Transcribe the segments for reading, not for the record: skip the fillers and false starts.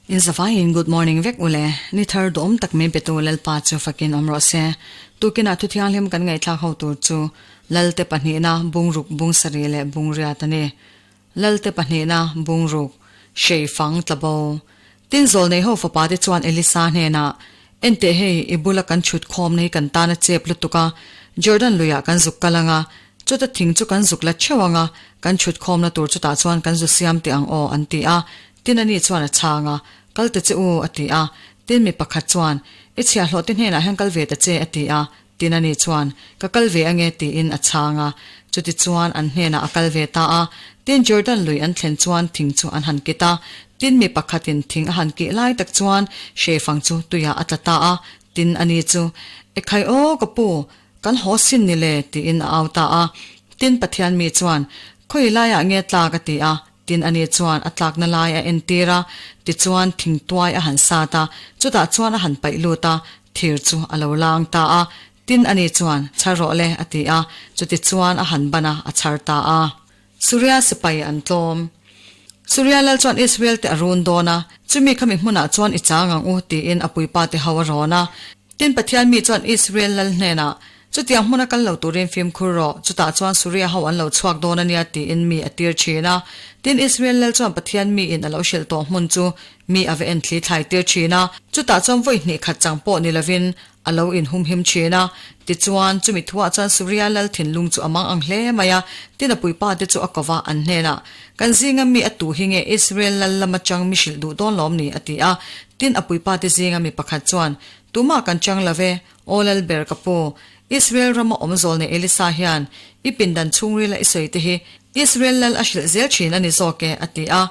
In zavaiin good morning vek ule, ni thar duhawm tak min petu Lalpa chu fakin awm rawh se. Tukinah thu thianghlim kan ngaihthlak ho tur chu Lalte pahnihna bungruk bungsarih leh bungriat a ni. Lalte pahnihna bungruk, hrei fang tla bo. Tin zawl nei ho fapa te chuan Elisa hnenah, Enteh hei, i bula kan chhut khawmna hi kan tan a chep lutuk a, Jordan luiah kan zuk kal ang a, chuta thing chu kan zuk la theuh ang a, kan chhut khawmna tur chutah chuan kan zu siam teh ang aw, an ti a. Tin ani chuan a chhang a, Kal ta che u, a ti a. Tin mi pakhat chuan, I chhiahhlawh te hnenah hian kal ve ta che, a ti a. Tin ani chuan, Ka kal ve ange, tiin a chhang a. Chutichuan an hnenah a kal ve ta a. Tin Jordan lui an thlen chuan thing chu an han kit a. Tin mi pakhatin thing a han kih lai tak chuan hrefang chu tuiah a tla ta a. Tin ani chu, Ekhai aw, ka pu, kan haw sin ni le, tiin a au ta a. Tin Pathian mi chuan, Khawi laiah nge tlak? a ti a. Tin ani chuan a tlakna lai a entir a, tichuan thingtuai a han sat a, chutah chuan a han paih lut a, thir chu a lo lang ta a. Tin ani chuan, Chhar rawh le, a ti a, chutichuan a han ban a, a chhar ta a. Suria sipai an tlawm. Suria lal chuan Israel te a run dawn a, chumi khami hmunah chuan i chang ang u, tiin a puipa te ho a rawn a. Tin Pathian mi chuan Israel lal hnenah, Chutiang hmuna kal lo turin fimkhur rawh, chutah chuan Suria ho an lo chhuak dawn a nia tiin mi a tir thin a. Tin, Israel lal chuan Pathian miin a lo hrilh tawh hmun chu mi a va en thli thlai tir thin a, chutah chuan vawi hnih khat chang pawh ni lovin a lo inhumhim thin a. Tichuan, chumi thuah chuan Suria lal thinlung chu a mang ang hle mai a, tin a puipa te chu a ko va, an hnenah, Kan zinga mi a tu hi nge Israel lal lama chang mi hrilh duh dawn lawm ni? a ti a. Tin, a puipa te zinga mi pakhat chuan, Tumah kan chang lo ve, Aw Lalber ka pu, Israel rama awm zawl nei Elisa hian i pindan chhungrila i sawi te hi Israel lal a hrilh zel thin a ni zawk e, a ti a.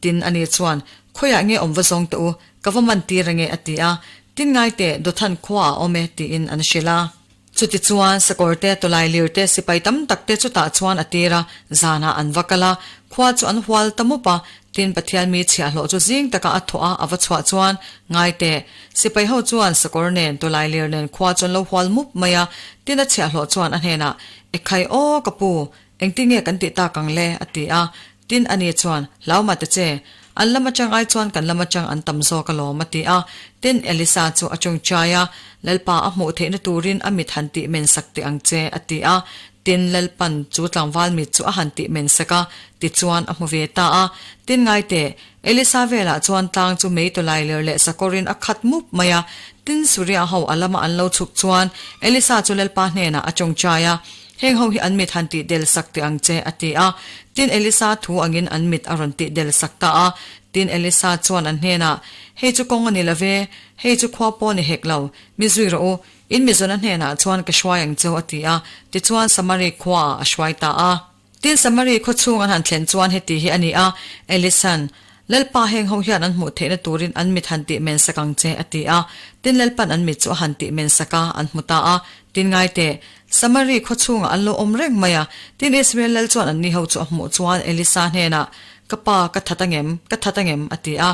Tin, ani chuan, Khawiah nge awm va zawng teh u, ka va man tir ange, a ti a. Tin ngai teh, Dothan khuaah a awm e, tiin an hrilh a. Chutichuan, sakawr te, tawlai lir te, sipai tam tak te chutah chuan a tir a, zanah an va kal a, khua chu an hual ta mup a. Tin, Pathian mi chhiahhlawh chu zing takah a thawh a, a va chhuah chuan, Ngai teh, sipai ho chuan sakawr nen, tawlai lir nen khua chu an lo hual mup mai a. Tin, a chhiahhlawh chuan a hnenah, Ekhai aw, ka pu, engtin nge kan tih tak ang le? a ti a. Tin, ani chuan, Hlau mah ta che, an lam atang ai chuan kan lam atang an tam zawk alawm, a ti a. Tin, Elisa chu a tawngtai a, Lalpa a hmuh theihna turin a mit han tih men sak teh ang che, a ti a. Tin, Lalpan chu tlangval mit chu a han tih men sak a, tichuan a hmu ve ta a. Tin, ngai teh, Elisa velah chuan tlang chu mei tawlai ler leh sakawrin a khat mup mai a. Tin, Suria ho a lama an lo chhuk chuan Elisa chu Lalpa hnenah a tawngtai a, Heng ho hi an mit han tih del sak teh ang che, a ti a. Tin, Elisa thu angin an mit a rawn tih del sak ta a. Tin, Elisa chuan an hnenah, Hei chu kawng a ni lo ve, hei chu khua pawh a ni hek lo, mi zui rawh u, in mizawna hnenah chuan ka hruai ang cheu, a ti a. Tichuan, Samari khuaah a hruai ta a. Tin, Samari khaw chhung an han thlen chuan heti hi a ni a, Elisan, Lalpa heng ho hian an hmuh theihna turin an mit han tih men sak ang che, a ti a. Tin, Lalpan an mit chu a han tih men sak a, an hmu ta a. Tin, ngai teh, Samari khaw chhungah an lo awm reng mai a. Tin, Israel lal chuan anni ho chu a hmuh chuan Elisa hnenah, Ka pa, ka that angem? Ka that angem? a ti a.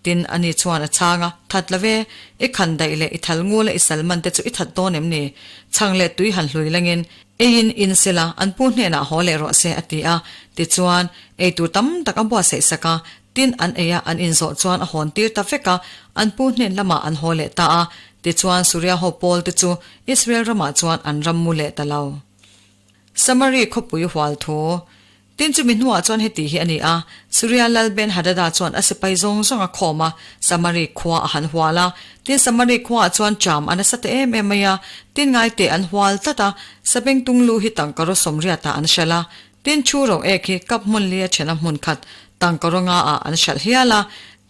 Tin, ani chuan a chhang a, That lo ve, i khan daih leh i thal ngu leh i sal man te chu i that dawn em ni? Chhang leh tui han hlui langin, Eiin in sela, an pu hnenah haw leh rawh se, a ti a. Tichuan, ei tur tam tak a buatsaih sak a, tin an ei a, an inzawh chuan a hawn tir ta vek a, an pu hnen lamah an haw leh ta a. Tichuan, Suria ho pawl te chu Israel ramah chuan an ram mu leh ta lo. Samari khawpui hual thu. Tin chumi hnuah chuan heti hi a ni a, Suria lal Ben-hadada chuan a sipai zawng zawng a khawm a, Samari khua a han hual a. Tin Samari khuaah chuan ṭam a nasa ta em em mai a, tin ngaite an hual tlat a, sabengtung lu hi tangkaraw sawmriatah an hralh a. Tin thu ro ek hi kap hmun lia ṭhena hmun khat tangkaraw ngaah an hralh hial a.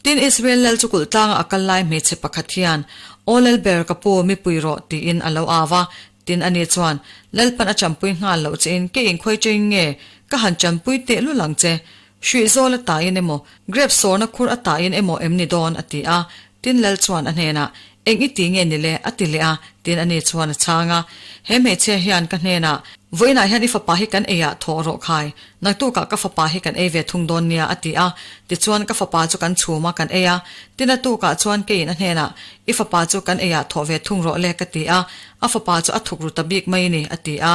Tin Israel lal chu kulh tlanga a kal lai hmeichhe pakhat hian, Aw Lalber ka pu, mipui rawh, tiin a lo au a. Tin ani chuan, Lalpan a champui nghal loh chein ke inkhawi chein nge ka han champui teh lul ang che? Hruih zawl a tain emaw, grep sawrna khur a tain emaw em ni dawn? a ti a. Tin Lal chuan a hnenah, Eng i ti nge ni le? a ti leh a. Tin ani chuan a chhang a, He hmeichhia hian ka hnenah, Vawiinah hian i fapa hi kan eiah thawh rawh khai, naktukah ka fapa hi kan ei ve thung dawn nia, a ti a. Tichuan ka fapa chu kan chhum a, kan ei a. Tin a tukah chuan keiin a hnenah, I fapa chu kan eiah thawh ve thung rawh le, ka ti a. A fapa chu a thuk ru ta bik mai ni, a ti a.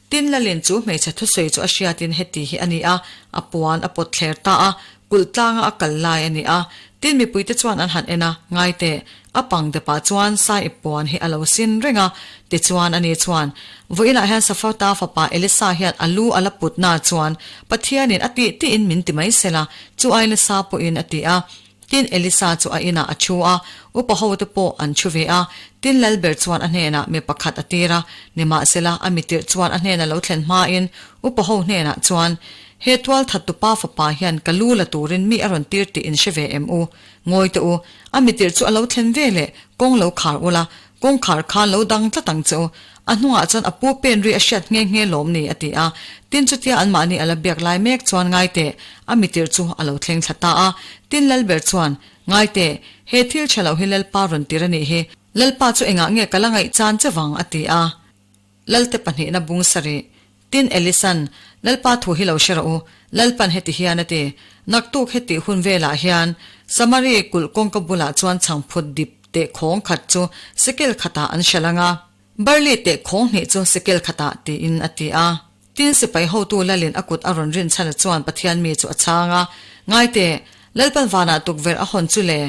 Tin Lalin chu hmeichhe thusawi chu a hriatin heti hi a ni a, a puan a pawt thler ta a, kulh tlanga a kal lai a ni a. Tin, mipuite chuan an han en a, Ngai teh, a pang depah chuan sai ip puan hi a lo sin reng a. Tichuan, ani chuan, Vawiinah hian Safata fapa Elisa hian a lu a la putna chuan Pathianin a tih tiin min ti mai sela, chu ai nasa pawhin a ti a. Tin, Elisa chu a inah a thu a, upa hote pawh an thu ve a. Tin, lalber chuan a hnenah mi pakhat a tir a, nimahsela a mitirh chuan a hnena lo thlen hmain upa ho hnenah chuan, He tual thattupa fapa hian ka lu la turin mi a rawn tir tih in hre ve em u? Ngawi teh u, a mitirh chu a lo thlen ve leh kawng lo khar ula, kawngkhar khan lo dang tlat ang che u. A hnungah chuan a pu pen ri a hriat nghe nghe lawm ni, a ti a. Tin chutia anmahni a la biak lai mek chuan ngai teh, a mitirh chu a lo thleng thla ta a. Tin Lalber chuan, Ngai teh, he thil tha lo hi Lalpa rawn tir a nih hi. Lalpa chu engah nge ka la ngaih chan che vang, a ti a. Lalte pahnihna bung sarih. Tin Elisan, Lalpa thu hi lo hre rawh u, Lalpan heti hian a ti, Naktuk heti hun velah hian Samari kulh kawngka bulah chuan chhangphut dip teh khawng khat chu sekel khatah an hralh ang a, barli teh khawng hnih chu sekel khatah tiin a ti a. Tin sipai hotu Lalin a kut a rawn rin chhana chuan Pathian mi chu a chhang a, Ngai teh, Lalpan vanah tukverh a hawn chu le?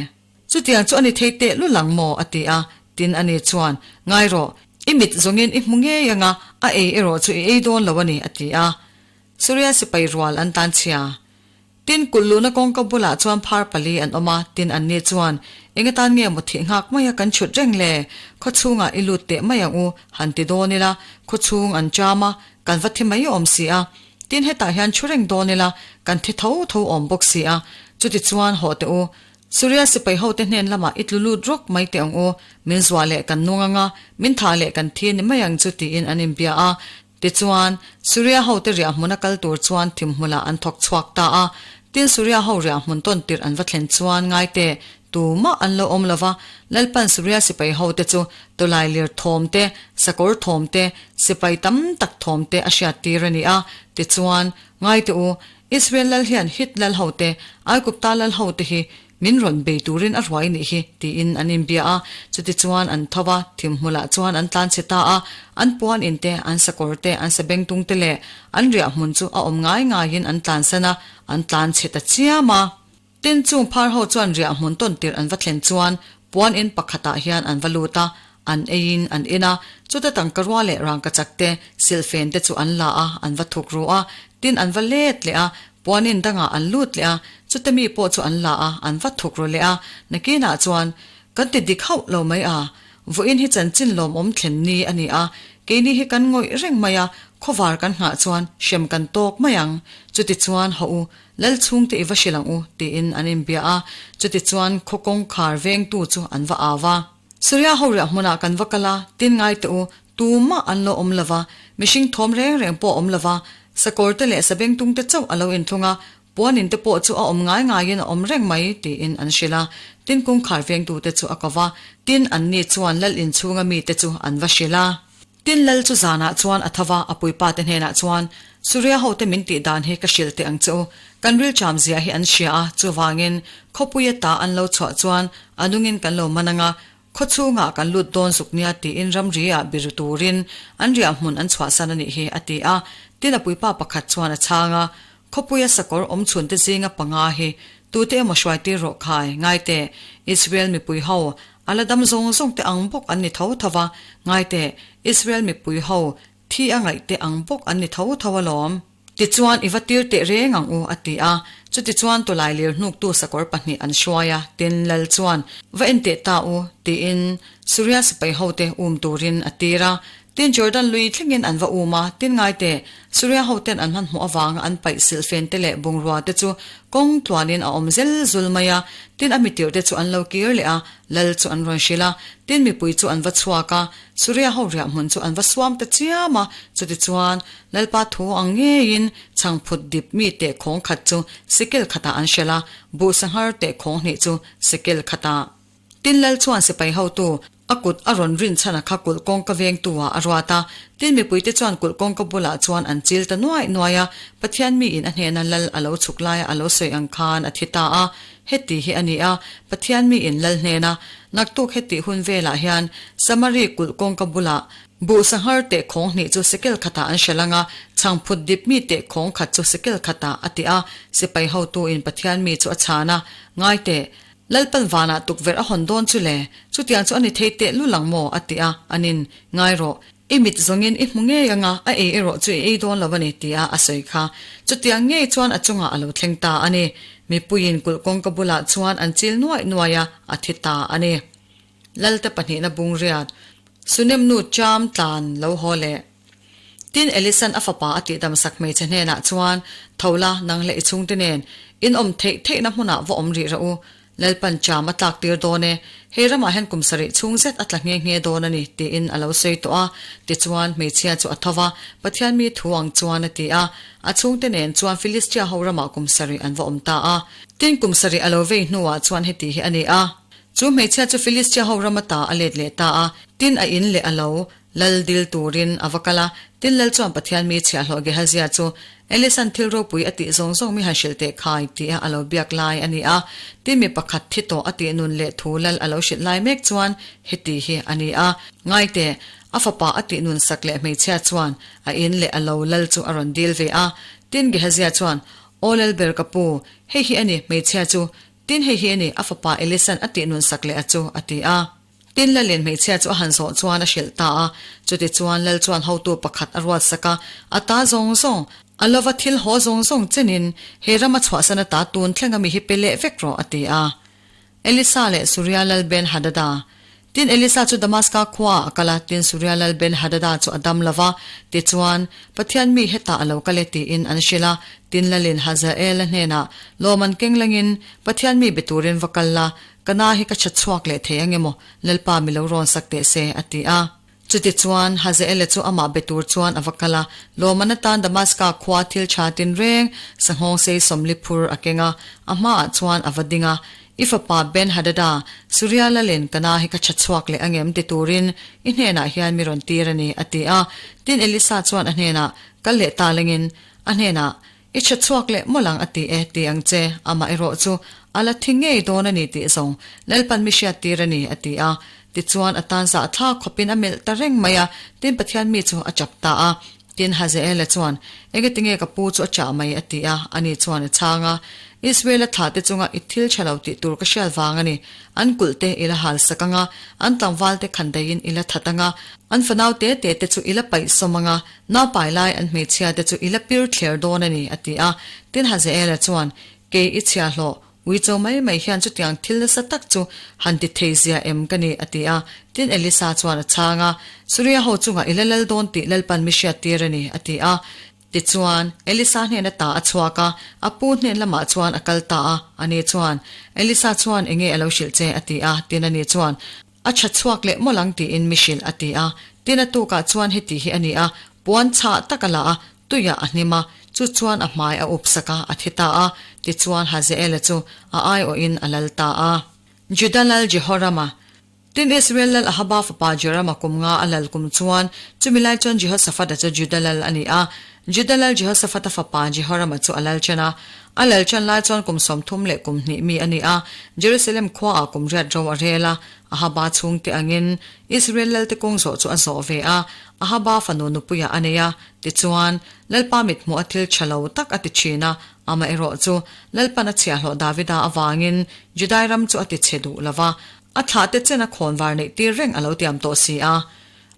Chutiang chu a ni thei teh lul ang maw? a ti a. Tin, ani chuan, Ngai rawh, i mit zawngin i hmu ngei ang a, a ei erawh chu i ei dawn lo a ni, a ti a. Suria sipai rual an tan chhia. Tin, kulh luhna kawngka bulah chuan phar pali an awm a, tin anni chuan, Eng atan nge maw thih nghak maia kan chhut reng le? Khaw chhungah i lut teh mai ang u, han ti dawn ila, khaw chhung an cham a, kan va thi mai awm si a. Tin, hetah hian chhu reng dawn ila, kan thi tho tho awm bawk si a. Chutichuan, hawh teh u, Suria sipai hote hnen lamah i tlu lut rawk mai teh ang u, min zuah leh kan nung ang a, min thah leh kan thi ni mai ang chu tiin an inbia a. Tichuan, Suria hote riahhmun a kal tur chuan thimhmulah an thawk chhuak ta a. Tin, Suria ho riahhmun tawn tirh an va thlen chuan ngai teh, tumah an lo awm lo va, Lalpan Suria sipai hote chu tawlailir thawm te, sakawr thawm te, sipai tam tak thawm te a hriattir a ni a. Tichuan, ngai teh u, Israel lal hian Hit lal hote, Aigupta lal hote hi min rawn bei turin a ruai nih hi, tiin an inbia a. Chutichuan an tho a, thimhmulah chuan an tlanchhe ta a. An puan in te, an sakawr te, an sabengtung te leh an riah hmun chu a awm ngai ngaiin an tlansan a, an tlanchhe ta chiam a. Tin, chung phar ho chuan riah hmun tawn tirh an va thlen chuan puan in pakhatah hian an va lut a, an eiin an in a, chuta tangka rua leh rangkachak te, silhfen te chu an la a, an va thuk ru a, tin an va let leh a, puan in dangah an lut leh a, chuta mi pawh chu an la a, an va thuk ru leh a, nakinah chuan, Kan ti dik hauh lo mai a, vawiin hi chanchin lawmawm thlen ni a ni a, keini hi kan ngawih reng mai a, khawvar kan nghah chuan hrem kan tawk mai ang, chutichuan hawh u, Lal chhungte i va hrilh ang u, tiin an inbia a. Chutichuan khaw kawngkhar vengtu chu an va au a. Suria ho riah hmunah kan va kal a, tin ngai teh u, tumah an lo awm lo va, mihring thawm reng reng pawh a awm lo va, sakawrte leh sabengtungte chauh a lo inthlung a, puanin te pawh chu a awm ngai ngaiin a awm reng mai, tiin an hrilh a. Tin kawngkhar vengtute chu a ko va, tin anni chuan lal inchhunga mite chu an va hrilh a. Tin Lal chu zanah chuan a tho va, a puipa te hnenah chuan, Suria hote min tih dan hi ka hrilh teh ang che u, kan rilṭam zia hi an hria a, chuvangin khawpui ata an lo chhuah chuan a nungin kan lo man ang a, khaw chhungah kan lut dawn zuk nia tiin ramri ah biru turin an riah hmun an chhuahsan a nih hi, a ti a. Tin a puipa pakhat chuan a chhang a, Khawpuia sakawr awm chhunte zinga panga hi tute emaw hruaitir rawh khai, ngai teh, Israel mipui ho, a la dam zawng zawng te ang bawk an ni tho tho va, ngai teh, Israel mipui ho, thi a ngaih te ang bawk an ni tho tho alawm. Tichuan, i va tir teh reng ang u, a ti a. Chutichuan tawlailir hnuktu sakawr pahnih an hruai a, tin Lal chuan, Va en teh ta u, tiin Suria sipai hote um turin a tir a. Tin, Jordan lui thlengin an va um a, tin ngai teh, Suria hoten an hmanhmawh avanga an paih silhfen te leh bungrua te chu kawng tluanin a awm zel zul mai a, tin a mitirh te chu an lo kir leh a, lal chu an rawn hrilh a, tin mipui chu an va chhuak a, Suria ho riah hmun chu an va suam ta chiam a, chutichuan Lalpa thu ang ngeiin chhangphut dip mi teh khawng khat chu sikel khatah an hrelh a, buh sanghar teh khawng hnih chu sikel khatah. Tin Lal chuan sipai hotu, a kut a rawn rin chhan a kha kulh kawngka vengtu ah a ruat a. Tin mipuite chuan kulh kawngka bulah chuan an chil ta nuaih nuaih a, Pathian miin a hnena Lal a lo chhuk laia a lo sawi ang khan a thi ta a. Heti hi a ni a, Pathian miin Lal hnena, Naktuk heti hun velah hian Samari kulh kawngka bulah buh sanghar teh khawng hnih chu sekel khatah an hrelh ang a, chhangphut dip mi teh khawng khat chu sekel khatah a ti a. Sipai hotuin Pathian mi chu a chhan a, Ngai teh! Lalpan vanah tukverh a hawn dawn chu le, chutiang chu a ni thei teh lul ang maw? a ti a, anin, Ngai rawh, i mit zawngin i hmu ngei anga a ei erawh chu i ei dawn lo a ni, tia a sawi kha. Chutiang ngei chuan a chungah a lo thleng ta a ni. Mipuiin kulh kawngka bulah chuan an chil nuaih nuaih a, a thi ta a ni. Lalte pahnihna bung riat, Sunem nu Cham tlan lo haw leh. Tin, Elisan a fapa a tihdam sak hmeichhe hnenah chuan, Tho la, nang leh i chhungte nen, in awm theih theihna hmunah va awm rih rawh u. Lalpan cham a tlak tir dawn e, hei ramah hian kum sarih chhung zet a tla nghe nghe dawn a ni, tiin a lo sawi tawh a. Tichuan, hmeichhia chu a tho va, Pathian mi thu ang chuan a ti a. A chhungte nen chuan Filistia ho ramah kum sarih an va awm ta a. Tin, kum sarih a lo vei hnuah chuan heti hi a ni a. Chu hmeichhia chu Filistia ho ram ata a let leh ta a, tin a in leh a lo lal dil turin a va kal a. Tin lal chuan Pathian mi chhiahhlawh Gehazia chu Elisan thil ropui a tih zawng zawng mi han hrilh teh khai tia a lo biak lai a ni a. Tin mi pakhat thi tawh a tih nun leh thu lal a lo hrilh lai mek chuan heti hi a ni a. Ngai teh, a fapa a tih nun sak leh hmeichhia chuan a in leh a lo lal chu a rawn dil ve a. Tin Gehazia chuan, Aw Lalber ka pu, hei hi a ni hmeichhia chu Tin, hei hi a ni, a fapa Elisan a tihnun sak leh a chu, a ti a. Tin, Lalin hmeichhia chu a han zawh chuan a hrilh ta a. Chutichuan, Lal chuan hotu pakhat a ruat sak a, a ta zawng zawng, a lova thil haw zawng zawng chenin, he rama chhuahsan ata tun thleng a mi hi pe leh vek rawh, a ti a. Elisa leh Suria lal Ben-Hadada. Tin, Elisa chu Damaska khuaah a kal a, tin Suria lal Ben-Hadada chu a dam lo va. Tichuan, Pathian mi hetah a lo kal e tiin an hrilh a. Tin, lalin Hazaela hnenah, Lawm an keng langin, Pathian mi be turin va kal la, ka na hi ka chhat chhuak leh thei ang emaw, Lalpa mi lo rawn sak teh se, a ti a. Chutichuan, Hazaela chu amah be tur chuan a va kal a, lawmman atan Damaska khua thil tha tinreng sanghawng sei sawmli phur a keng a, a hmaah chuan a va ding a, I fapa Ben-Hadada, Suria lalin ka na hi ka tha chhuak leh angem ti turin i hnenah hian mi rawn tir a ni, a ti a. Tin, Elisa chuan a hnenah, Kal leh ta lengin, a hnenah, I tha chhuak leh mawlh ang a ti e, ti ang che, amah erawh chu a la thi ngei dawn a ni tih zawng Lalpan mi hriat tir a ni, a ti a. Tichuan a tan zah thlak khawpin a melh ta reng mai a, tin Pathian mi chu a chap ta a. Tin Hazaela chuan, Engetinge ka pu chu a chah mai? a ti a, ani chuan a chhang a, Israela thlah te chunga i thil tha lo tih tur ka hriat vang a ni. An kulh te i la hal sak ang a, an tlangval te khan daihin i la that ang a, an fanau te te te chu i la paih sawm ang a, Naupai lai an hmeichhia te chu i la pir thler dawn a ni, a ti a. Tin Hazaela chuan, Kei i chhiahhlawh, uicho mai mai hian chutiang thil nasa tak chu han ti thei zia em ka ni, a ti a. Tin Elisa chuan a chhang a, Suria ho chungah i la lal dawn tih Lalpan mi hriattir a ni, a ti a. Tichuan, Elisa hnen ata a chhuak a, a pu hnen lamah chuan a kal ta a. Ani chuan, Elisa chuan enge a lo hrilh che? a ti a. Tin ani chuan, A tha chhuak leh mawlh ang tiin mi hrilh a ti a. Tin a tukah chuan heti hi a ni a, puan chhah tak a la a, tuiah a hnim a, chu chuan a hmai a up sak a, a thi ta a. Tichuan Hazaela chu a aiawhin a lal ta a. Juda lal Jehorama. Tin Israel lal Ahaba fapa Jorama kum nga a lal kum chuan, chumi lai chuan Jehoshaphat-a chu Juda lal a ni a. Juda lal Jehoshaphat-a fapa Jehorama chu a lal chen a. A lal ṭan lai chuan kum 30 leh kum hnih mi a ni a, Jerusalem khuaah kum riat ro a rel a. Ahaba chhungte angin Israel lalte kawng zawh chu a zawh ve a, Ahaba fanu nupuiah a nei a. Tichuan, Lalpa mithmuh a thil ṭha lo tak a ti ṭhin a, amaherawh chu Lalpan a chhiahhlawh Davida avangin Judai ram chu a ti chhe duh lo va, a thlahte chen a khawnvar neih tir reng a lo tiam tawh si a.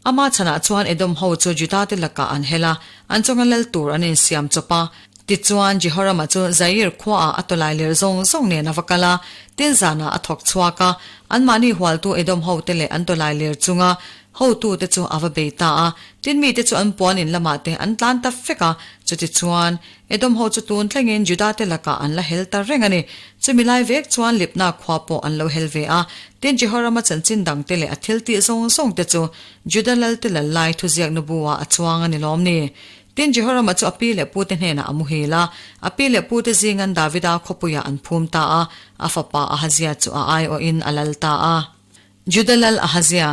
Ama chhanah chuan Edom ho chu Judate lakah an hel a, an chunga lal tur an insiam chawp a. Tichuan, Jehorama chu Zair khuaah a tawlai ler zawng zawng nen a va kal a, tin zanah a thawk chhuak a. Anmahni hualtu Edom hote leh an tawlai ler chunga hotute chu a va bei ta a. Tin mite chu an puan in lamah te an tlan ta fek a. Chutichuan, Edom ho chu tun thlengin Judate lakah an la hel ta reng a ni. Chumi lai vek chuan Libna khua pawh an lo hel ve a. Tin, Jehorama chanchin dangte leh a thil tih zawng zawng te chu Juda lalte lal lai thuziakna bu-ah a chuang a ni lawm ni? Tin, Jehorama chu a pi leh pute hnenah a muhil a. A pi leh pute zingan Davida khawpuiah an phum ta a, a fapa Ahazia chu a aiawhin a lal ta a. Juda lal Ahazia,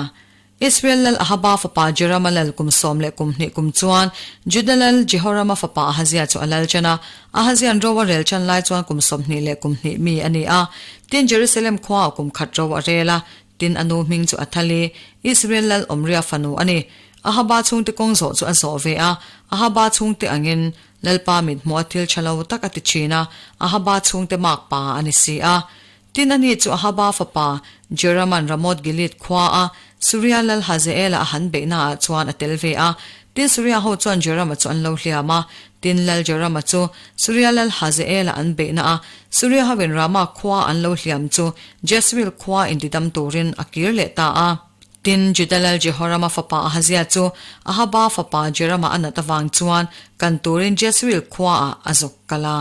Israel lal Ahaba fapa Jorama lal kum sawm leh kum hnih kum chuan Juda lal Jehorama fapa Ahazia chu a lal ṭan a. Ahazia'n ro a rel ṭan lai chuan kum 20 leh kum hnih mi a ni a. Tin, Jerusalem khuaah kum khat ro a rel a. Tin, a nu hming chu Athali, Israel lal Omria fanu a ni. Ahaba chhungte kawng zawh chu a zawh ve a. Ahaba chhungte angin Lalpa mithmuh a thil ṭha lo tak a ti ṭhin a, Ahaba chhungte makpa a ni si a. Tin, ani chu Ahaba fapa Jorama'n Ramoth-Gilead khuaa Suria lal Hazaela a han beihnaah chuan a tel ve a. Tin, Suria ho chuan Jorama chu an lo hliam a. Tin, lal Jorama chu Suria lal Hazaela an beihna a, Suria hoin Rama khua an lo hliam chu Jezreel khua intidam turin a kir leh ta a. Tin, Juda lal Jehorama fapa Ahazia chu Ahaba fapa Jorama a nat avang chuan kan turin Jezreel khuaah a zawk kal a.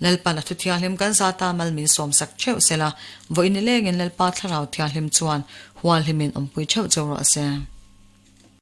Lalpan a thu thianghlim kan zata mal min sawmsak theuh sela, vawiin nilengin Lalpa Thlarau Thianghlim chuan hualhimin awmpui theuh cheu rawh se.